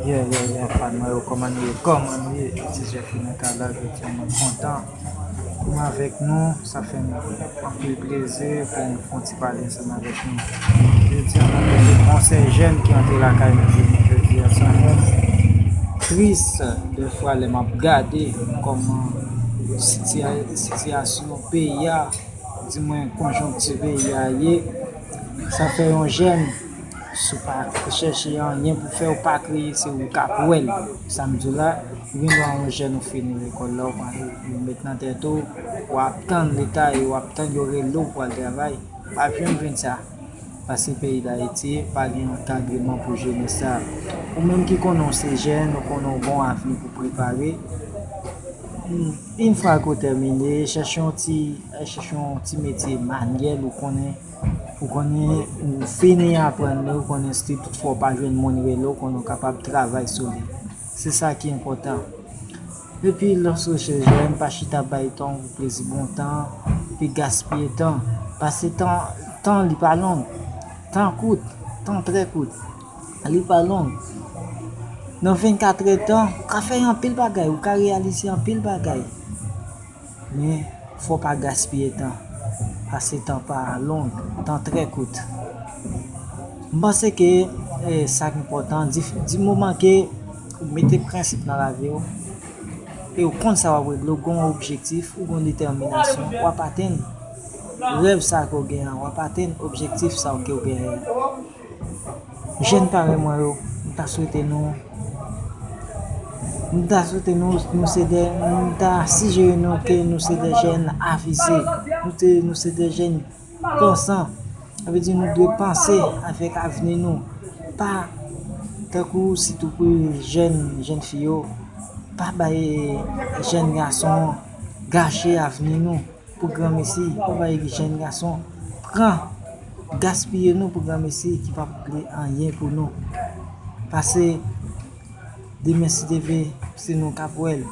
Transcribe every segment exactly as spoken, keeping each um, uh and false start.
Yeah, yeah, yeah, fan mwen yo, kòman nou ye? Kòman nou ye? Ti Jeffrey nan kay la, jodi a mwen kontan pou m avèk nou. Sa fè m anpil plezi pou m fè yon ti pale ansanm avèk nou. Jodi a, mwen gen konsèy jèn ki antre lakay nou jodi a. Sa fè m tris dèfwa lè m ap gade kòman sitiya-, sitiyasyon peyi a, di mwen konjonkti peyi a ye. Sa fè yon jèn, si w pa chèche anyen pou fè, ou pa kreye, se ou k ap wè l. Sa m di w la, ou gen dwa yon jèn ou fini lekòl la, ou pran, ou met nan tèt ou, w ap tann leta e w ap tann yo rele w pou al travay. W ap janm jwenn sa. Paske peyi Dayiti pa gen ankadreman pou jenès sa. Ou menm ki konnen w se jèn, ou konnen w gen yon avni pou prepare. Hmm, yon fwa ke w tèmine, chèche yon ti, chèche yon ti metye manyèl ou konnen, ou konnen, ou fini aprann li, ou konnen si toutfwa w pa jwenn moun rele w, ou konnen w kapab travay sou li. Se sa ki enpòtan. Epi, lòske w se jèn, pa chita bay tan pou plezi bon tan, epi gaspiye tan. Paske tan, tan li pa long. Tan kout, tan trè kout. Li pa long. Nan vennkat è tan, ou ka fè anpil bagay, ou ka reyalize anpil bagay. Men, fò w pa gaspiye tan. Paske tan pa long, tan trè kout. M panse ke, eh, sa k enpòtan, di, di moman ke ou mete prensip nan lavi w, e ou konn sa w ap regle, ou gen yon objektif, ou gen yon detèminasyon, w ap atenn rèv sa ke w gen an, w ap atenn objektif sa ke w gen an. Jèn parèy mwen yo, m ta swete nou, m ta swete nou, nou se de, m ta sijere nou ke nou se de jèn avize, nou te, nou se de jèn pansan. Sa vle di nou dwe panse avèk avni nou. Pa tankou sitou pou jèn, jèn fi yo, pa bay jèn gason gache avni nou pou granmesi. Pa bay jèn gason pran, gaspiye nou pou granmesi ki p ap regle anyen pou nou. Paske demen si Dye vle, se nou k ap wè l.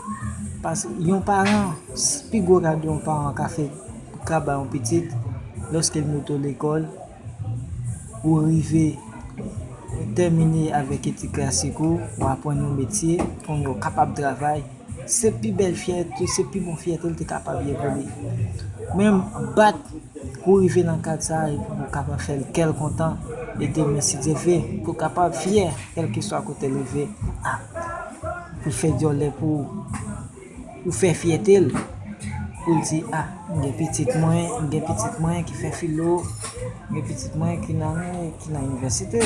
Paske yon paran, pi gwo kado yon paran ka fè, ka bay yon pitit, lòske l mete w lekòl, ou rive tèmine avèk etid klasik ou, ou aprann yon metye, kounye a w kapab travay. Se pi bèl fyète, se pi bon fyète l te kapab ye pou li. Menm bat pou w rive nan kad sa a, epi pou w kapab fè l kè l kontan, e demen si Dye vle, pou w kapab fyè, kèlkeswa kote l rive, a, pou l fè dyòlè pou ou, ou fè fyète l, pou l di, a, m gen pitit mwen, m gen pitit mwen ki fè filo, m gen pitit mwen ki nan, ki nan inivèsite.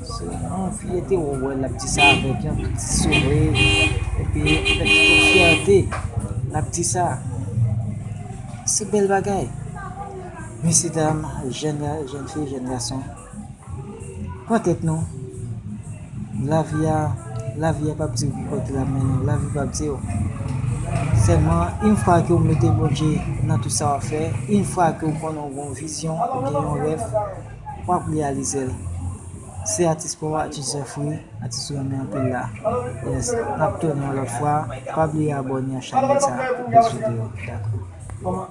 Se yon fyète w wè l ap di sa avèk yon tout ti souri, epi avèk tout fyète l ap di sa. Se bèl bagay. Mesyedam, jèn, jèn fi, jèn gason, pran tèt nou. Lavi a, lavi a p ap di w ki kote l ap mennen w. Lavi p ap di w. Sèlman, yon fwa ke w mete Bondye nan tout sa w ap fè, yon fwa ke w konnen w gen yon vizyon, ou gen yon rèv, w ap reyalize l. Se atis pa w, atis Jeffrey, atis ou renmen anpil la. Yes, n ap tounen yon lòt fwa. Pa bliye abòne a chanèl sa pou plis videyo. Dakò.